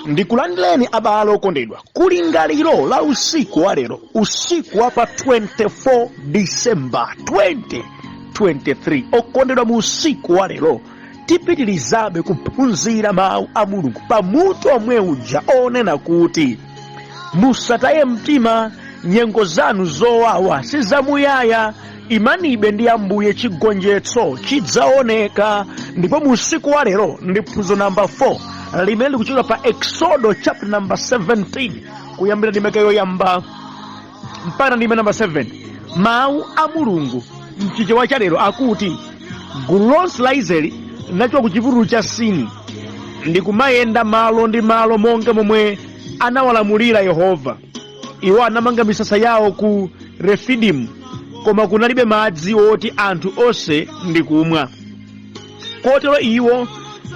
Ndikulandireni abale okondedwa kulingaliro la usiku wa lero, usiku wa pa 24 December 2023. Okondedwa, mu usiku wa lero tipitirizabe kuphunzira mawu a Mulungu pamutu omwe uja onena kuti musataye mtima, nyengo zanu zowawa sizamuyaya, imanibe ndi Ambuye, chigonjetso chidzaoneka. Ndipo mu usiku wa lero ndi phunziro namba 4 limene likuchokera pa Exodo chapter number 17 kuyambira ndime yoyamba mpaka ndime namba 7. Mawu a Mulungu mchichewa cha lero akuti gulu lonse la Israeli linachoka ku chipululu cha Sini ndi kumayenda malo ndi malo monga momwe anawalamulira Yehova. Iwo anamanga misasa yawo ku Refidimu, koma kunalibe madzi woti anthu onse ndi kumwa. Kotero iwo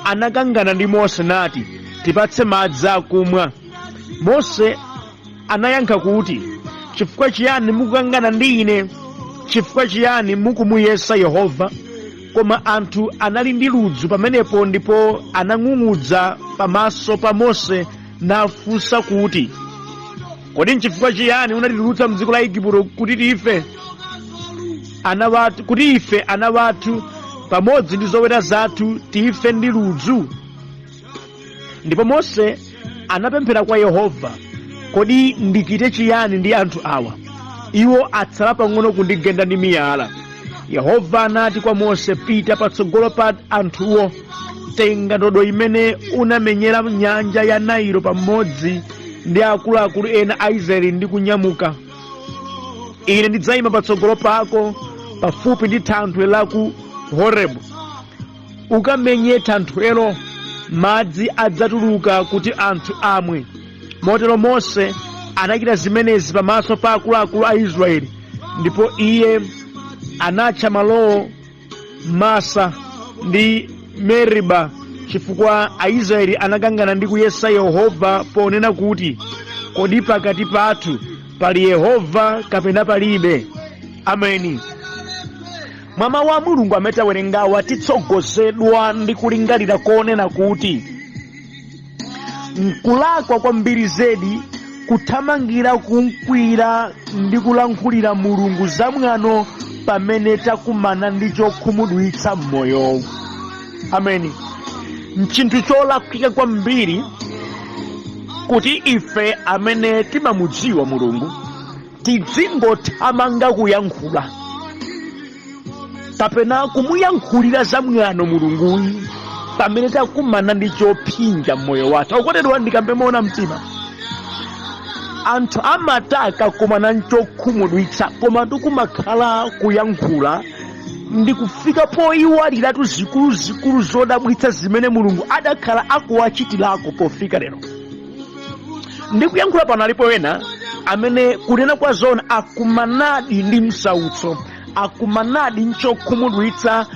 anakangana ndi Mose nati, tipatse madzi akumwa. Mose anayankha kuti, chifukwa chiyani mukukangana ndi ine? Chifukwa chiyani mukumuyesa Yehova? Koma anthu anali ndi ludzu pamenepo ndipo anang'ung'udza pamaso pa Mose nafunsa kuti, kodi nchifukwa chiyani unatitulutsa mdziko la Igupto kuti tife ana wathu, kuti ife ana wathu pamodzi ndi zoweta zathu tife ndi ludzu? Ndipo Mose anapemphera kwa Yehova, kodi ndichite chiyani ndi anthu awa? Iwo atsala pang'ono kundigenda ndi miyala. Yehova anati kwa Mose, pita patsogolo pa anthuwo, tenga ndodo imene unamenyera nyanja ya Nailo pamodzi ndi akuluakulu ena a Israeli ndi kunyamuka. Ine ndidzayima patsogolo pako pafupi ndi thanthwe la ku Horebu. Ukamenye thanthwelo, madzi adzatuluka kuti anthu amwe. Motero Mose anachita zimenezi pamaso pa akuluakulu a Israeli, ndipo iye anatcha malowo Masa ndi Meriba, chifukwa Aisraeli anakangana ndi kuyesa Yehova ponena kuti, kodi pakati pathu pali Yehova kapena palibe? Ameni. Mwa mawu a Mulungu amene tawerengawa titsogozedwa ndi kulingalira konena kuti nkulakwa kwambiri zedi kuthamangira kumkwiyira ndi kulankhulira Mulungu zamwano pamene takumana ndi chokhumudwitsa m'moyowu. Ameni. Nchinthu cholakwika kwambiri kuti ife amene timamudziwa Mulungu tidzingothamanga kuyankhula kapena kumuyankhulira zamwano Mulunguyi pamene takumana ndi chopsinja mmoyo wathu. Okondedwa, ndikambe moona mtima, anthu amati akakumana nchokhumudwitsa, komatu kumakhala kuyankhula ndi kufika poyiwaliratu zikuluzikulu zodabwitsa zimene Mulungu adakhala akuwachitirako pofika lero. Ndikuyankhula pano alipo ena amene kunena kwa zona akumanadi ndi msautso, akumanadi nchokhumudwitsa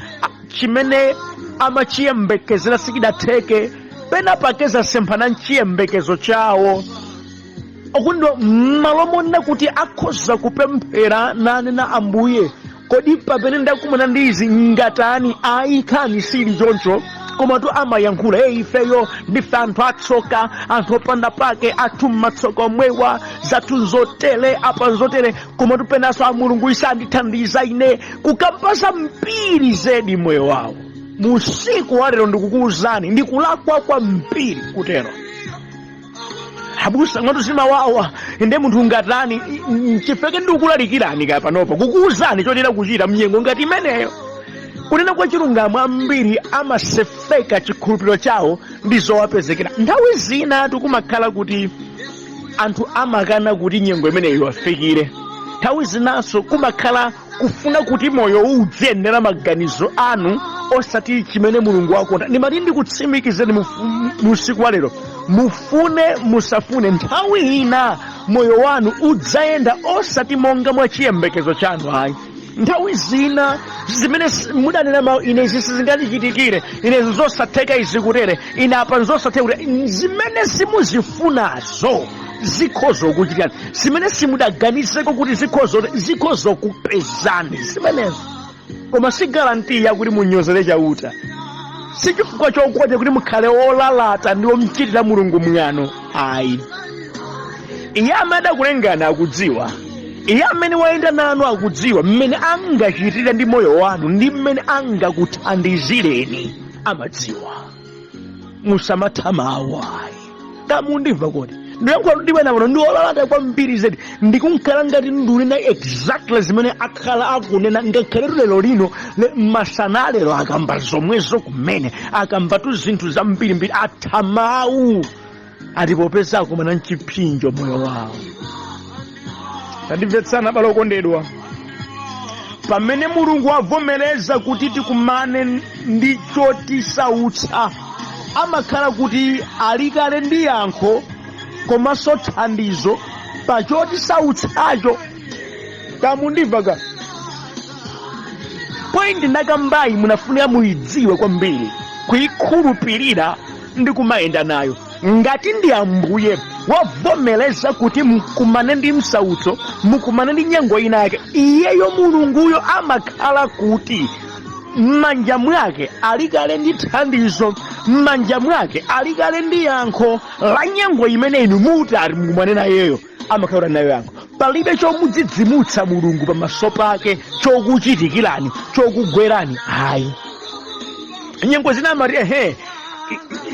chimene amachiyembekezera sichidatheke, pena pake zasemphana nchiyembekezo chawo. Okondedwa, m'malo monena kuti akhoza kupemphera nanena, Ambuye, kodi pamene ndakumana ndi izi ngatani? Ayi, nkhani sili choncho, komatu amayankhula, hey, ifeyo ndife anthu atsoka, anthu opanda pake, athu mmatsoka omwewa, zathu nzotere, apa nzotere, komatu penanso a Mulungu isandithandiza ine, kukamba zambiri zedi moyo wawo. Mu usiku wa lero ndikukuwuzani, ndikulakwa kwambiri kutero. Abusa, ngati zimawawa nde munthu ungatani? Nchifukwa ndikulalikirani kaya panopa kukuwuzani chochita kuchita mnyengo ngati imeneyo. Kunena kwa chilungamo, ambiri amasefeka chikhulupiriro chawo ndi zowapezekera. Nthawi zina tikumakhala kuti anthu amakana kuti nyengo imeneyo iwafikire. Nthawi zinanso kumakhala kufuna kuti moyo udziyendera maganizo anu osati chimene Mulungu akonda. Ndimati ndikutsimikizeni mu usiku wa lero, mufune musafune, nthawi ina moyo wanu udzayenda osati monga mwa chiyembekezo chanu ayi. Nthawi zina zimene mudanena mawu, ine izi sizingandichitikire, ine zosatheka izi kutere, ine apa nzosatheka kutere, zimene simuzifunazo zikhoza kuchitikani, zimene simudaganizeko kuti zikhoza kupezani zimenezo. Koma si guarantee yakuti munyozere Chauta, Si chifukwa chokwatira kuti mukhale olalata ndi omchitira Mulungu mwano, ayi. Iye amene adakulengani akudziwa, iye amene wayenda nanu akudziwa mmene angachitire ndi moyo wanu ndi mmene angakuthandizireni, amadziwa. Musamatha mawu ayi. Kamundimva kodi? Ndiyankhula ndi bwana pano ndi olalata kwambiri zedi, ndikunkhala ngati ndunena exactly zimene akhala akunena ngakhale lero lino masana lero akamba zomwezo kumene akambatu zinthu zambirimbiri, atha mawu ati popeza akumana mchipsinjo moyo wawo. Tandimvetsani abale okondedwa, pamene Mulungu avomereza kuti tikumane ndi chotisautsa, amakhala kuti alikale ndi yankho komanso thandizo pa chotisautsacho. Kamundimva ka point ndakambayi? Munafunika muyidziwe kwambiri, kuyikhulupirira ndi kumayenda nayo. Ngati ndi Ambuye wavomereza kuti mukumane ndi msautso, mukumane ndi nyengo ina yake, iyeyo Mulunguyo amakhala kuti m'manja mwake alikale ndi thandizo, m'manja mwake alikale ndi yankho la nyengo imene inu muti ali mukumane nayeyo, amakhala nayo yankho. Palibe chomudzidzimutsa Mulungu pamaso pake chokuchitikirani, chokugwerani, ayi. Nyengo zina amati ehe,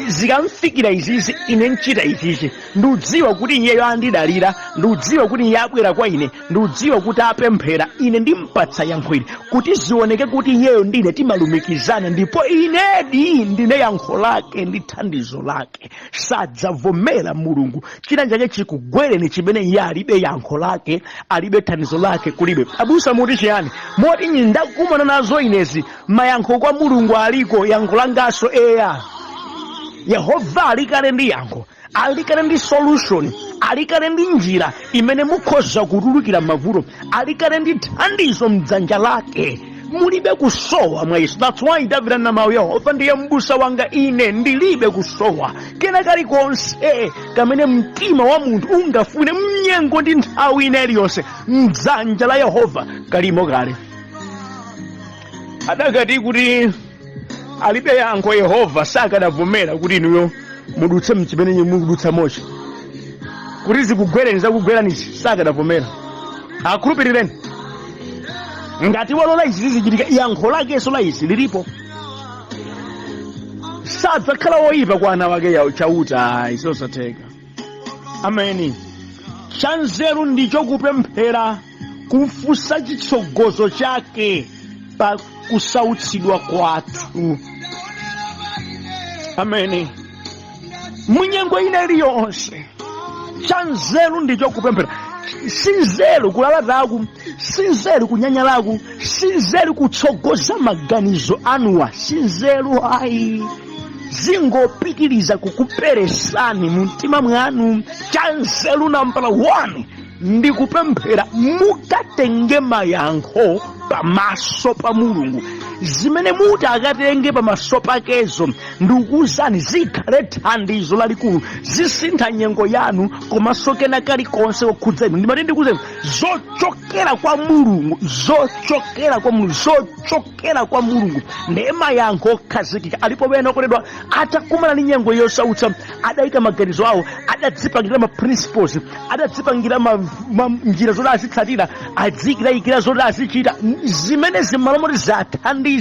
zikamfikira izizi ine nchita ichichi, ndiudziwa kuti iyeyo andidalira, ndiudziwa kuti iye abwera kwa ine, ndiudziwa kuti apemphera, ine ndimpatsa yankho ili kuti zioneke kuti iyeyo ndine timalumikizana, ndipo inedi ndine yankho lake ndi thandizo lake. Sadzavomera Mulungu china chake chikugwereni chimene iye alibe yankho lake, alibe thandizo lake, kulibe. Abusa muti chiyani? Moti ndakumana nazo inezi, mayankho kwa Mulungu aliko, yankho langaso eya. Yehova alikale ndi yankho, alikale ndi solution, alikale ndi njira imene mukhoza kutulukira mavuto, alikale ndi thandizo mdzanja lake. Mulibe kusowa mwa Yesu. That's why David anamawu, Yehova ndiye mbusa wanga, ine ndilibe kusowa kena kalikonse kamene mtima wa munthu ungafune mnyengo ndi nthawi ina iliyonse, mdzanja la Yehova kalimo kale. Adakati kuti alibe yankho Yehova, sakadavomera kuti inuyo mudutse mchimene mukudutsa mochi, kuti zikugwereni zakugweranizi, sakadavomera. Akhulupirireni, ngati walola izi zizichitika, yankho lakenso la izi lilipo. Sadzakhala woyipa kwa ana wake yawo Chauta, ayi, zosatheka. Ameni. Chanzeru ndicho kupemphera, kufunsa chitsogozo chake pa kusautsidwa kwathu. Ameni. Munyengo ina iliyonse chanzeru ndicho kupemphera. Si nzeru kulalataku, si nzeru kunyanyalaku, si nzeru kutsogoza maganizo anuwa, si nzeru ayi, zingopitiriza kukuperesani mu mtima mwanu. Chanzeru nambala 1 ndi kupemphera, mukatenge mayankho pamaso pa Mulungu. Zimene muti akatenge pamaso pakezo, ndikukuwuzani, zikhale thandizo lalikulu, zisintha nyengo yanu komanso kena kalikonse kokhudza inu. Ndimati ndikuwuzeni, zochokera kwa Mulungu, zochokera kwa Mulungu, zochokera kwa Mulungu ndiye mayankho okhazikika. Alipo pena okondedwa atakumana ndi nyengo yosautsa, adayika maganizo awo, adadzipangira ma principles, adadzipangira njira zoti azitsatira, adziyikirayikira zoti azichita, zimene zimalo moti zathandize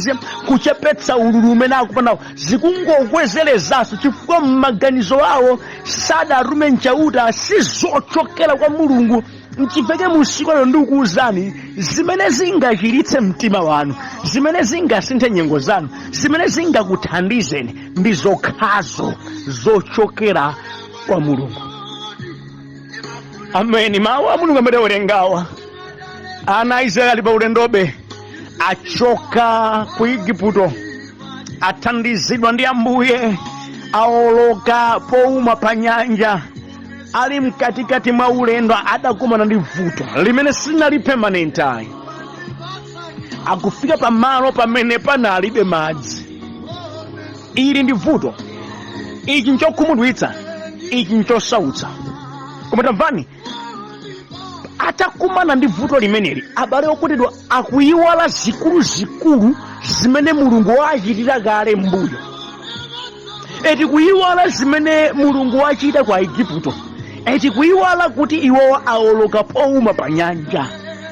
kuchepetsa ululu umene akumana nawo, zikungokwezerezanso, chifukwa m'maganizo awo sadatume mchauta, sizochokera kwa Mulungu. Mchifeke musiku lero ndikukuwuzani zimene zingachiritse mtima wanu, zimene zingasinthe nyengo zanu, zimene zingakuthandizeni ndi zokhazo zochokera kwa Mulungu. Ameni. Mawu a Mulungu amene tawerengawa, ana a Israeli ali pa ulendobe, achoka ku Igupto, athandizidwa ndi Ambuye, aoloka powuma pa nyanja. Ali mkatikati mwa ulendo adakumana ndi vuto limene silinali permanent ayi. Akufika pamalo pamene panalibe madzi. Ili ndi vuto, ichi nchokhumudwitsa, ichi nchosautsa. Koma tamvani, atakumana ndi vuto limeneli, abale okondedwa, akuyiwala zikuluzikulu zimene Mulungu wachitira kale mbuyo. Eti kuyiwala zimene Mulungu wachita kwa Igupto, eti kuyiwala kuti iwowa awoloka powuma pa nyanja,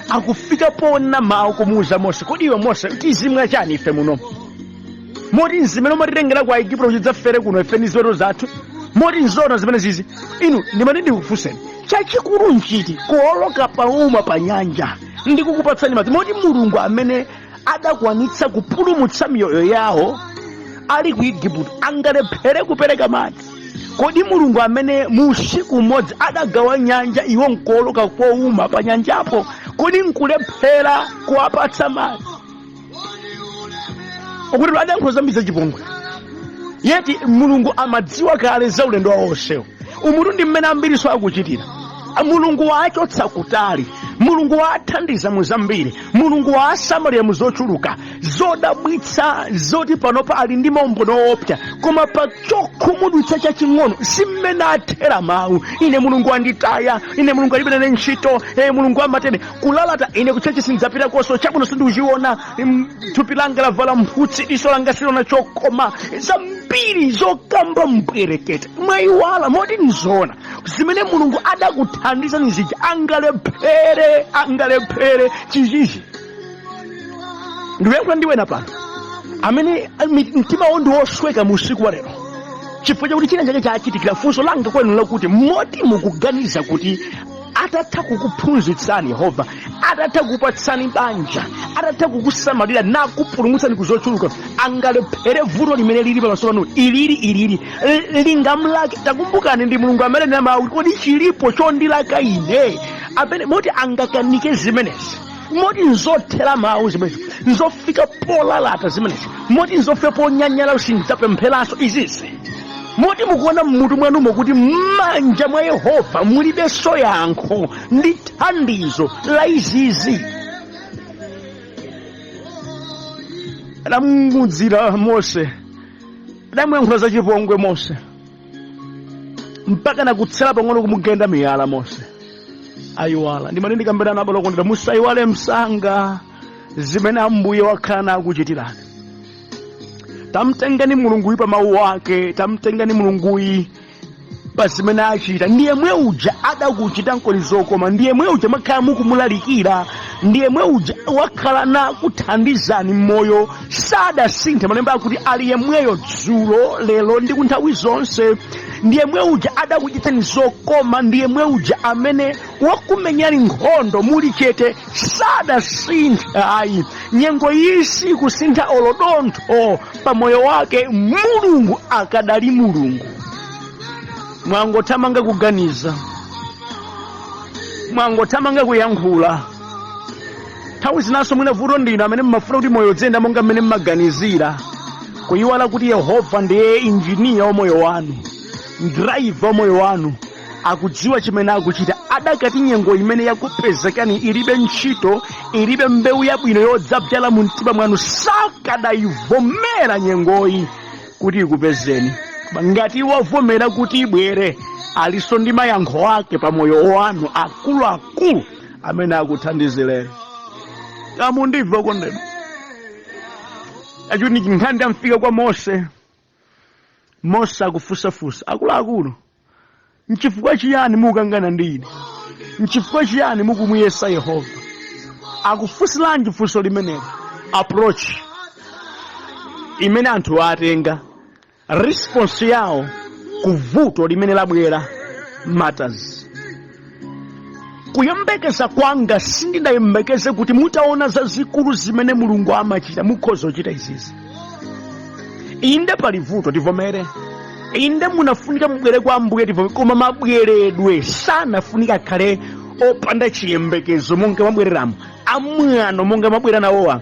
akufika pona mawu kumuuza Mose, kodi iwe Mose, tizimwa chani ife muno? Moti nzimene umatitengera kwa Igupto tidzafere kuno ife ndi ziweto zathu? Moti nzona zimene zizi? Inu, ndimati ndikufunseni, chachikulu nchiti, kuwoloka pauma pa nyanja ndi kukupatsani madzi? Moti Mulungu amene adakwanitsa kupulumutsa miyoyo yawo ali ku Igupto angalephere kupereka madzi? Kodi Mulungu amene mu usiku umodzi adagawa nyanja, iwo nkuwoloka powuma pa nyanjapo, kodi nkulephera kuwapatsa madzi? Okuti adayankhula zambiri zachipongwe, yeti Mulungu amadziwa kale za ulendo wawo onsewo. Umutu ndi mmene ambiriso akuchitira. Mulungu waachotsa kutali, Mulungu waathandiza mu zambiri, Mulungu waasamalira mu zochuluka zodabwitsa zoti panopa ali ndi maumboni oopsa, koma pa chokhumudwitsa chaching'ono si mmene athera mawu: ine Mulungu anditaya, ine Mulungu alibe nane ntchito, Mulungu amatene kulalata, ine kutchechi sindidzapita koso, chabwino sindikuchiona, thupi langa lavala mphutsi, diso langa siliona chokoma, zambiri zokamba mbwerekete. Mwayiwala? Moti nzona zimene Mulungu adakuthandizani zija angalephere chichichi? Ndikuyankhula ndi wena pano amene mtima wawo ndi wosweka mu usiku wa lero chifukwa chakuti china chake chachitikira. Funso langa kwenu lakuti, moti mukuganiza kuti atatha kukuphunzitsani Yehova, atatha kukupatsani banja, atatha kukusamalira nakupulumutsani kuzochuluka, angalephere vuto limene lili pamaso panu ilili lingamlake? Takumbukani, ndi Mulungu amene namawu, kodi chilipo chondilaka ine? Amene moti angakanike zimenezi? Moti nzothera mawu zimenezi? Nzofika polalata zimenezi? Moti nzofika ponyanyala, sindidzapempheranso izizi? Moti mukuona mmutu mwanumo kuti m'manja mwa Yehova mulibenso yankho ndi thandizo la izizi? Adamudzira Mose, adamuyankhula za chipongwe Mose, mpaka nakutsala pang'ono kumugenda miyala Mose. Ayiwala. Ndimati ndikambirana, abale okondedwa, musayiwale msanga zimene Ambuye wakhala nakuchitirani. Tamtengani Mulunguyi pa mawu ake, tamtengani Mulunguyi pa zimene achita. Ndiye mwe uja adakuchita nkoni zokoma, ndiye mwe uja mwakhala mukumulalikira, ndiye mwe uja wakhala nakuthandizani mmoyo, sadasinthe. Malemba akuti ali yemweyo dzulo, lero ndi kunthawi zonse. Ndiye mwe uja adakuchitani zokoma, ndiye mwe uja amene wakumenyani nkhondo muli chete, sadasinthe ayi. Nyengo iyi sikusintha olodontho pa moyo wake. Mulungu akadali Mulungu. Mwangothamanga kuganiza, mwangothamanga kuyankhula. Nthawi zinanso mwina vuto ndinu amene mmafuna kuti moyo udziyenda monga mmene mmaganizira, kuyiwala kuti Yehova ndiye injiniya wa moyo wanu, driver wa moyo wanu, akudziwa chimene akuchita. Adakati nyengo imene yakupezekani ilibe ntchito, ilibe mbewu yabwino yodzabzala mu mtima mwanu, sakadayivomera nyengoyi kuti ikupezeni. Ngati wavomera kuti ibwere, alinso ndi mayankho ake pa moyo wanu akuluakulu amene akuthandizireni. Amundibva okondedwa? Achuti nkhani yamfika kwa Mose. Mose akufunsafunsa akuluakulu, nchifukwa chiyani mukangana ndi ine? Nchifukwa chiyani mukumuyesa Yehova? Akufunsiranji funso limeneli? Approach imene anthu atenga, response yawo ku vuto limene labwera matters. Kuyembekeza kwanga, sindinayembekeze kuti mutaona zazikulu zimene Mulungu amachita mukhoza kuchita izizi. Inde pali vuto, tivomere. Inde munafunika mubwere kwa Ambuye, tivomere. Koma mabweredwe sanafunika akhale opanda chiyembekezo monga mabwereramo, amwano monga mabwera nawowa,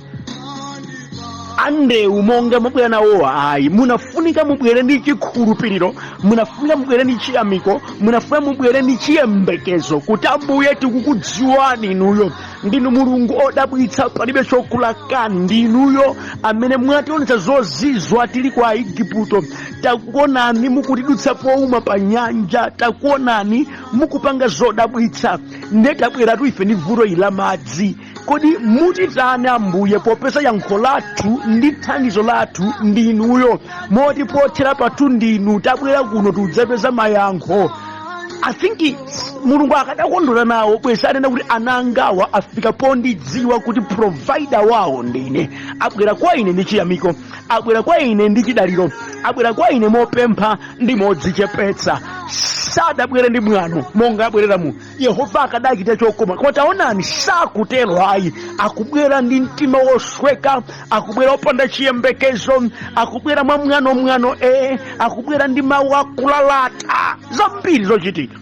andewu monga mabwera nawowa, ayi. Munafunika mubwere ndi chikhulupiriro, munafunika mubwere ndi chiyamiko, munafunika mubwere ndi chiyembekezo kuti Ambuye, tikukudziwani inuyo ndinu Mulungu odabwitsa, palibe chokulakani. Ndinuyo amene mwationetsa zozizwa tili kwa Aigupto. Takuonani mukutidutsa powuma pa nyanja, takuonani mukupanga zodabwitsa. Ndiye tabweratu ife ndi vuto ili la madzi. Kodi mutitani, Ambuye, popeza yankho lathu ndi thandizo lathu ndinuyo, moti pothera pathu ndinu? Tabwera kuno tidzapeza mayankho. I think Mulungu akadakondwera nawo bwezi anena kuti ana angawa afika pondidziwa kuti provider wawo ndine. Abwera kwa ine ndi chiyamiko, abwera kwa ine ndi chidaliro, abwera kwa ine mopempha ndi modzichepetsa, sadabwere ndi mwano monga abwereramu. Yehova akadachita chokoma. Koma taonani, sakutero ayi. Akubwera ndi mtima wosweka, akubwera opanda chiyembekezo, akubwera mwa mwano mwano, akubwera ndi mawu akulalata. Zambiri zochitika.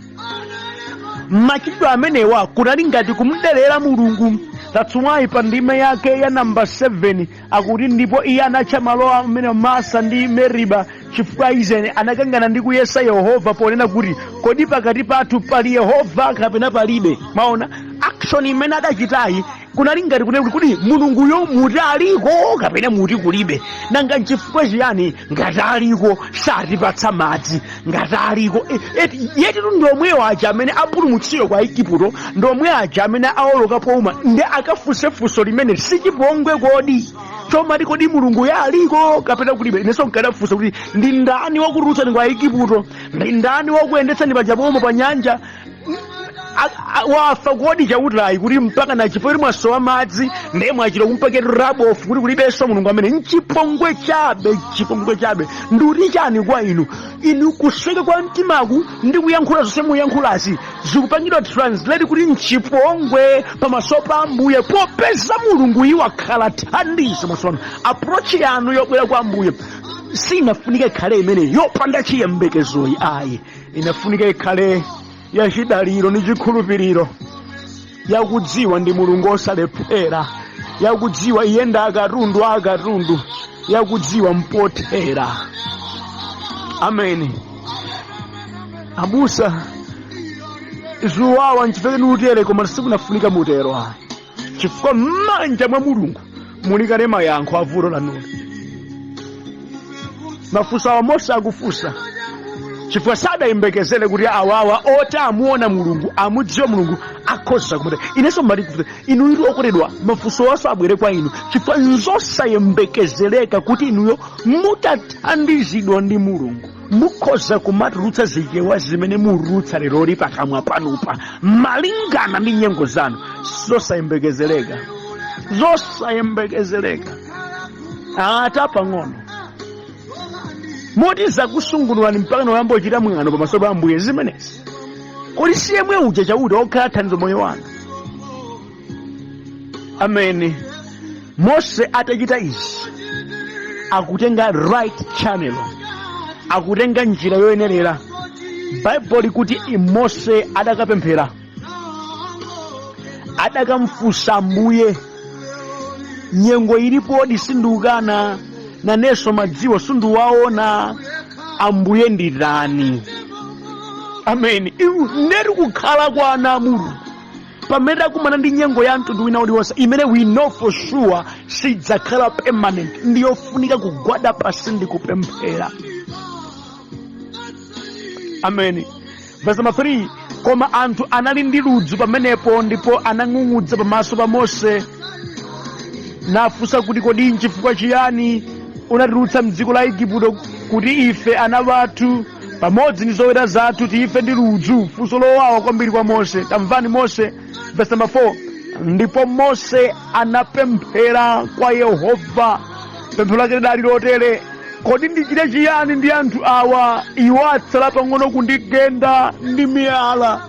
Machitidwe amenewa kunali ngati kumdelera Mulungu. That's why pa ndime yake ya namba 7 akuti, "Ndipo iye anatcha malo amene Masa ndi Meriba, chifukwa Israeli anakangana ndi kuyesa Yehova, ponena kuti, 'Kodi pakati pathu pali Yehova kapena palibe?'" Maona action imene adachitayi kunali ngati kunena kuti, "Kodi Mulunguyo muti aliko kapena muti kulibe? Nanga nchifukwa chiyani ngati aliko satipatsa madzi? Ngati aliko yetitu ndi omwewo aja amene apulumutsidwa kwa Igupto, ndi omwe aja amene aoloka pouma, ndi akafunse funso limene sichipongwe kodi, chomati kodi Mulungu aliko kapena kulibe?" Inenso nkadafunsa kuti, "Ndi ndani wakutulutsani kwa Igupto? Ndi ndani wakuyendetsani paja pouma pa nyanja? Wafa kodi Chautayi, kuti mpaka na chifukwa mwasowa madzi ndiye mwachita kumpake rub off kuti kulibenso Mulungu amene?" Nchipongwe chabe, chipongwe chabe. Ndikuti chani kwa inu? Inu kusweka kwa mtimaku ndi kuyankhula zonse muyankhulazi zikupangidwa translate kuti nchipongwe pamaso pa Ambuye, popeza Mulungu iwo akhala thandizo maso anu. Approach yanu yobwera kwa Ambuye sinafunika ikhale imene yopanda chiyembekezoyi ayi. Inafunika ikhale yachidaliro ndi chikhulupiriro, yakudziwa ndi Mulungu osalephera, yakudziwa iye ndi akatundu akatundu, yakudziwa mpothera. Ameni. Abusa, zuwawa nchifukwa mutere, koma sikunafunika mutero ayi, chifukwa m'manja mwa Mulungu muli kale mayankho a vuto lanuli. Mafunso awa Mose akufunsa chifukwa sadayembekezere kuti awawa oti amuona Mulungu, amudziwa Mulungu, akhoza kumata. Inenso mbali kuti inu iri okondedwa, mafunso waso abwere kwa inu chifukwa nzosayembekezereka kuti inuyo mutathandizidwa ndi Mulungu mukhoza kumatulutsa zichewa zimene mutulutsa leroli pakamwa panupa malingana ndi nyengo zanu. Zosayembekezereka, zosayembekezereka ata pang'ono, moti zakusungunulani mpaka noyamba ochita mwano pamaso pa Ambuye zimenezi. Kodi si yemwe uja Chauta okhala thandizo moyo wanu? Amene Mose atachita izi, akutenga right channel, akutenga njira yoyenerera. Baibulo likuti Mose adakapemphera, adakamfunsa Ambuye. Nyengo ilipodi, sindukana nanenso madziwo sindiwaona, Ambuye nditani? Ameni. Neri kukhala kwa ana a Mulungu pamene takumana ndi nyengo ya mtundu wina uliwonse imene we know for sure sidzakhala permanent, ndiyofunika kugwada pasi ndi kupemphera. Ameni. Verse number 3: "Koma anthu anali ndi ludzu pamenepo, ndipo anang'ung'udza pamaso pa Mose, nafunsa kuti, 'Kodi nchifukwa chiyani unatulutsa mdziko la Igupto kuti ife, ana athu pamodzi ndi zoweta zathu tife ndi ludzu?'" Funso lowawa kwambiri kwa Mose. Tamvani Mose, verse number 4: "Ndipo Mose anapemphera kwa Yehova. Pemphero lake lidali lotere: 'Kodi ndichite chiyani ndi anthu awa? Iwo atsala pang'ono kundigenda ndi miyala.'"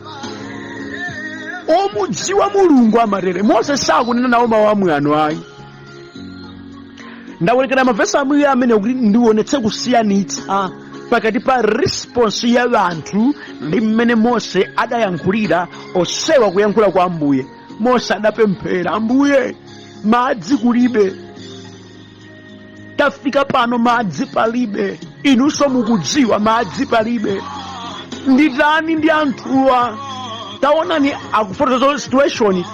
Omudziwa Mulungu amatere. Mose sakunena nawo mawu amwano ayi. Ndawerekera mavesi amwiri amene kuti ndionetse kusiyanitsa pakati pa response ya anthu ndi mmene Mose adayankhulira. Osewa kuyankhula kwa Ambuye. Mose adapemphera, "Ambuye, madzi kulibe, tafika pano madzi palibe, inunso mukudziwa madzi palibe, nditani ndi anthuwa?" Taonani, akufotokoza situation.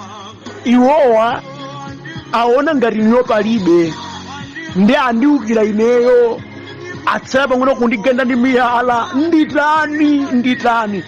Iwowa aona ngati inuyo palibe, ndi andiukira ineyo, atsala pang'ono kundigenda ndi miyala, nditani, nditani?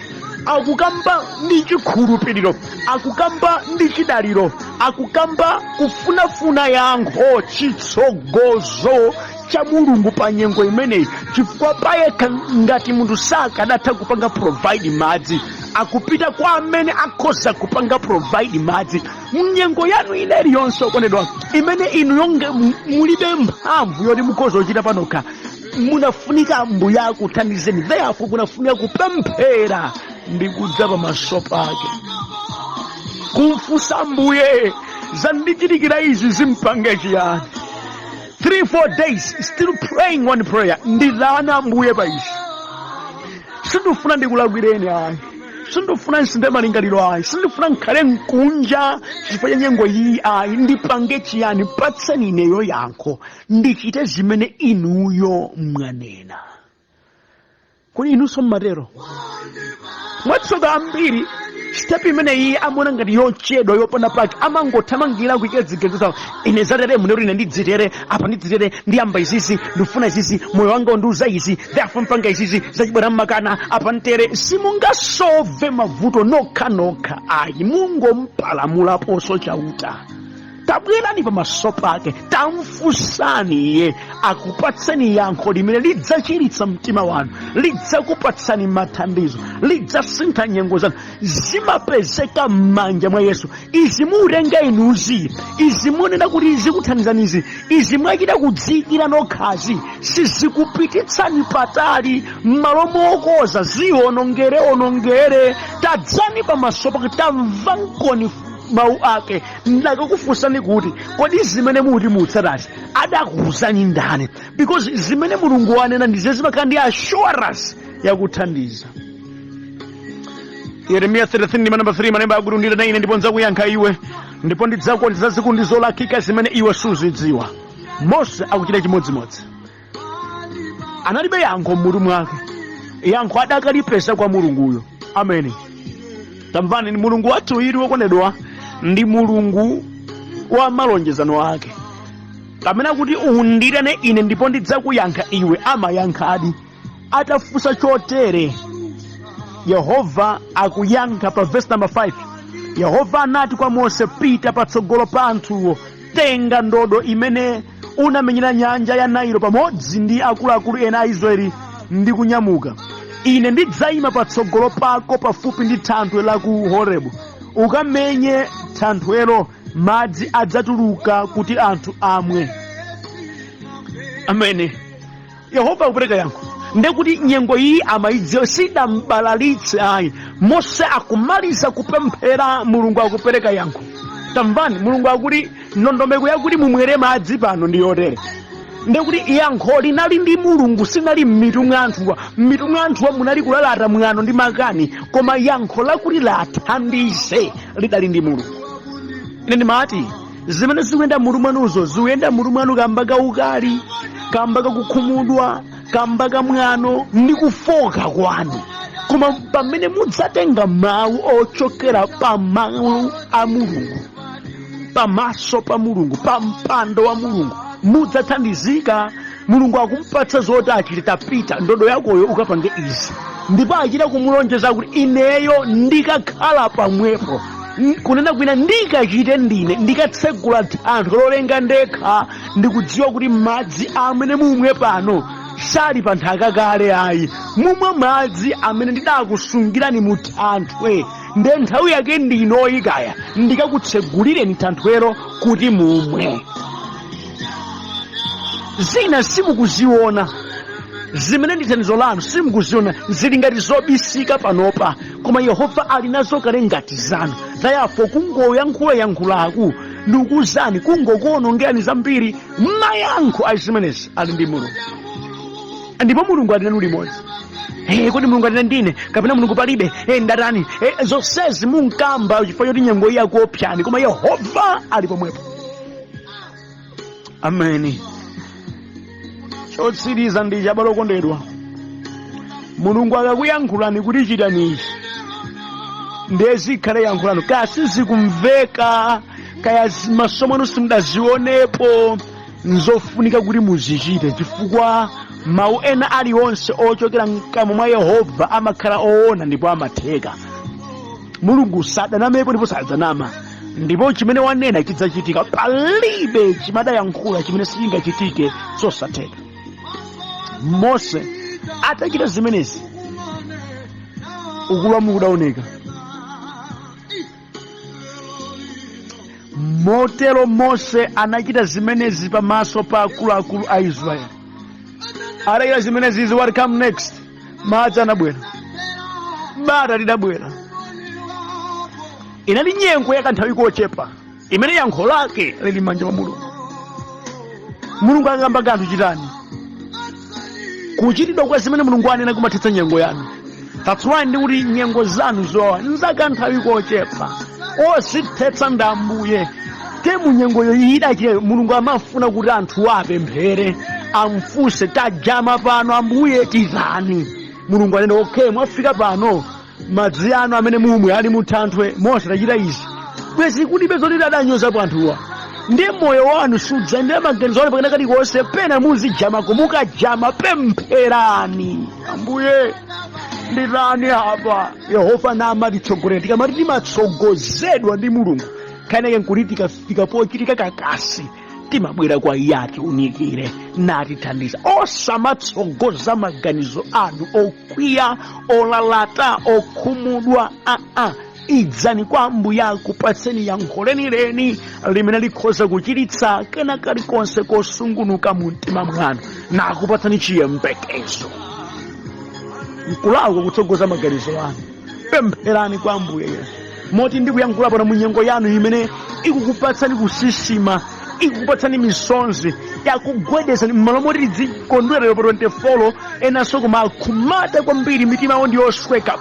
Akukamba ndi chikhulupiriro, akukamba ndi chidaliro. Akukamba kufunafuna yankho, chitsogozo cha Mulungu pa nyengo imeneyi, chifukwa payekha ngati munthu sakanatha kupanga provide madzi. Akupita kwa amene akhoza kupanga provide madzi. Mnyengo yanu ina iliyonse, okondedwa, imene inu yonge mulibe mphamvu yoti mukhoza kuchita panokha, munafunika Ambuye akuthandizeni. Therefore kunafunika kupemphera ndi kudza pamaso pake, kumfunsa Ambuye, "Zandichitikira izi, zimpange chiyani?" 3 4 days still praying one prayer: "Ndilana Ambuye pa izi? Sindifuna ndikulakwireni ayi, sindifuna nsinthe malingaliro ayi, sindifuna nkhale mkunja chifukwa cha nyengo iyi ayi. Ndipange chiyani? Patseni ineyo yankho, ndichite zimene inuyo mwanena." Kodi inunso mmatero? Mwatsoka ambiri step imeneyi amaona ngati yochedwa, yopanda pake. Amangothamangira kuika ziganizo zawo: "Ine zatere, munero ine ndidzitere apa, ndidzitere, ndiyamba izizi, ndifuna izizi, moyo wanga undiuza izi, therefore mpanga izizi, zachibwera mmakana apa ntere." Simungasove mavuto nokha nokha ayi, mungompalamulaponso Chauta. Tabwerani pamaso pake, tamfunsani iye, akupatseni yankho limene lidzachiritsa mtima wanu, lidzakupatsani mathandizo, lidzasintha nyengo zanu. Zimapezeka m'manja mwa Yesu. Izi mutenga inuzi, izi munena kuti zikuthandizanizi, izi mwachita kudziyikira nokhazi, sizikupititsani patali. M'malo mokoza zionongere onongere. Tadzani pamaso pake, tamva nkoni mawu ake. Ndakakufunsani kuti kodi zimene muti mutsatati adakuwuzani ndani? Because zimene Mulungu wanena ndize zimakhala ndi assurance yakuthandiza. Yeremiya 33 ndi namba 3, malemba akuti, "Unditana ine ndipo ndidzakuyankha iwe, ndipo ndidzakuonetsa zazikulu ndi zolakika zimene iwe suzidziwa." Mose akuchita chimodzimodzi. Analibe yankho mmutu mwake, yankho adakalipeza kwa Mulunguyo. Ameni. Tamvani, ni Mulungu wathu ili, wokondedwa, ndi Mulungu wa malonjezano ake. Pamene akuti, "Unditane ine ndipo ndidzakuyankha iwe," amayankhadi. Atafunsa chotere, Yehova akuyankha pa verse number 5. Yehova anati kwa Mose, "Pita patsogolo pa anthuwo, tenga ndodo imene unamenyera nyanja ya Nailo pamodzi ndi akuluakulu ena a Israeli ndi kunyamuka. Ine ndidzayima patsogolo pako pafupi ndi thanthwe la ku Horebu. Ukamenye thanthwelo, madzi adzatuluka kuti anthu amwe." Amene Yehova akupereka yankho, ndekuti nyengo iyi amayidziwa, sidambalalitse ayi. Mose akumaliza kupemphera, Mulungu akupereka yankho. Tamvani, Mulungu akuti ndondomeko yakuti mumwere madzi pano ndi yotere. Ndekuti yankho linali ndi Mulungu, sinali m'mitu mwa anthuwa. M'mitu mwa anthuwa munali kulalata, mwano ndi makani, koma yankho lakuti lathandize lidali ndi Mulungu. Ine ndimati zimene zikuyenda mutu mwanuzo zikuyenda mutu mwanu kamba ka ukali, kamba kakukhumudwa, kamba ka mwano ndi kufoka kwanu. Koma pamene mudzatenga mawu ochokera pa mawu a Mulungu, pamaso pa Mulungu, pa mpando wa Mulungu, mudzathandizika. Mulungu akumpatsa zoti achite: "Tapita, ndodo yakoyo ukapange izi." Ndipo achita kumulonjeza kuti, "Ineyo ndikakhala pamwepo." Kunena kwina, ndikachite ndine, ndikatsegula thanthwe lolenga ndekha, ndikudziwa kuti madzi amene mumwe pano sali pa nthaka kale ayi, mumwe madzi amene ndidakusungirani mu thanthwe. Nde nthawi yake ndinoyi, kaya ndikakutsegulireni thanthwelo kuti mumwe. Zina simukuziona, zimene ndi thandizo lanu simukuziona, zili ngati zobisika panopa, koma Yehova ali nazo kale ngati zanu. Therefore kungoyankhulayankhulaku, ndikukuwuzani, kungokuonongerani zambiri. Mayankho a zimenezi ali ndi Mulungu, ndipo Mulungu ali nanu limodzi. Hey, kodi Mulungu ali ndine kapena Mulungu palibe? Hey, ndatani? Hey, zonsezi munkamba chifukwa choti nyengo iyi akuopsani, koma Yehova ali pomwepo. Ameni. Chotsiriza ndi chabalo, okondedwa, Mulungu akakuyankhulani kuti chitani ichi, ndiye zikhale yankhulano. Kaya sizikumveka, kaya maso mwanu simudazionepo, nzofunika kuti muzichite, chifukwa mawu ena aliwonse ochokera mkamwa mwa Yehova amakhala oona ndipo amatheka. Mulungu sadanamepo ndipo sadzanama. Ndipo chimene wanena chidzachitika. Palibe chimadayankhula chimene sichingachitike, zosatheka. Mose atachita zimenezi, ukulu wa Mulungu udaoneka. Motero Mose anachita zimenezi pamaso pa akuluakulu a Israeli. Atachita zimenezi, what come next? Madzi anabwera, bata lidabwera. Inali nyengo ya kanthawi kochepa imene yankho lake lili m'manja mwa Mulungu. Mulungu akakamba kanthu, chitani. Kuchitidwa kwa zimene Mulungu anena kumathetsa nyengo yanu. That's why ndikuti nyengo zanu zowawa nzakanthawi kochepa, ozithetsa ndi Ambuye. Te mu nyengoyo idachite, Mulungu amafuna kuti anthu apemphere, amfunse, tajama pano Ambuye, titani? Mulungu anena, okay, mwafika pano, madzi anu amene mumwe ali muthanthwe. Mose tachita izi, bwezi kulibe zoti adanyozapo anthuwa. Ndiye moyo wanu sudzayendera maganizo anu pakena kalikonse. Pena muzijamako, mukajama pempherani, Ambuye, nditani apa? Yehova namatitsogolera. Tikamati timatsogozedwa ndi Mulungu, kenake nkuti tikafika pochitika kakasi, timabwera kwa iye atiunikire natithandiza. Osamatsogoza maganizo anu okwiya, olalata, okhumudwa, aa. Idzani kwa Ambuye akupatseni yankho lenileni limene likhoza kuchiritsa kena kalikonse kosungunuka mu mtima mwanu nakupatsani chiyembekezo. Nkulakwa kutsogoza maganizo anu. Pempherani kwa Ambuye Yesu. Moti ndikuyankhula pano, mu nyengo yanu imene ikukupatsani kusisima, ikukupatsani misonzi, yakugwedezani, m'malo moti tidzikondwerera pa 24, enanso koma akhumata kwambiri, mitima yawo ndi yosweka.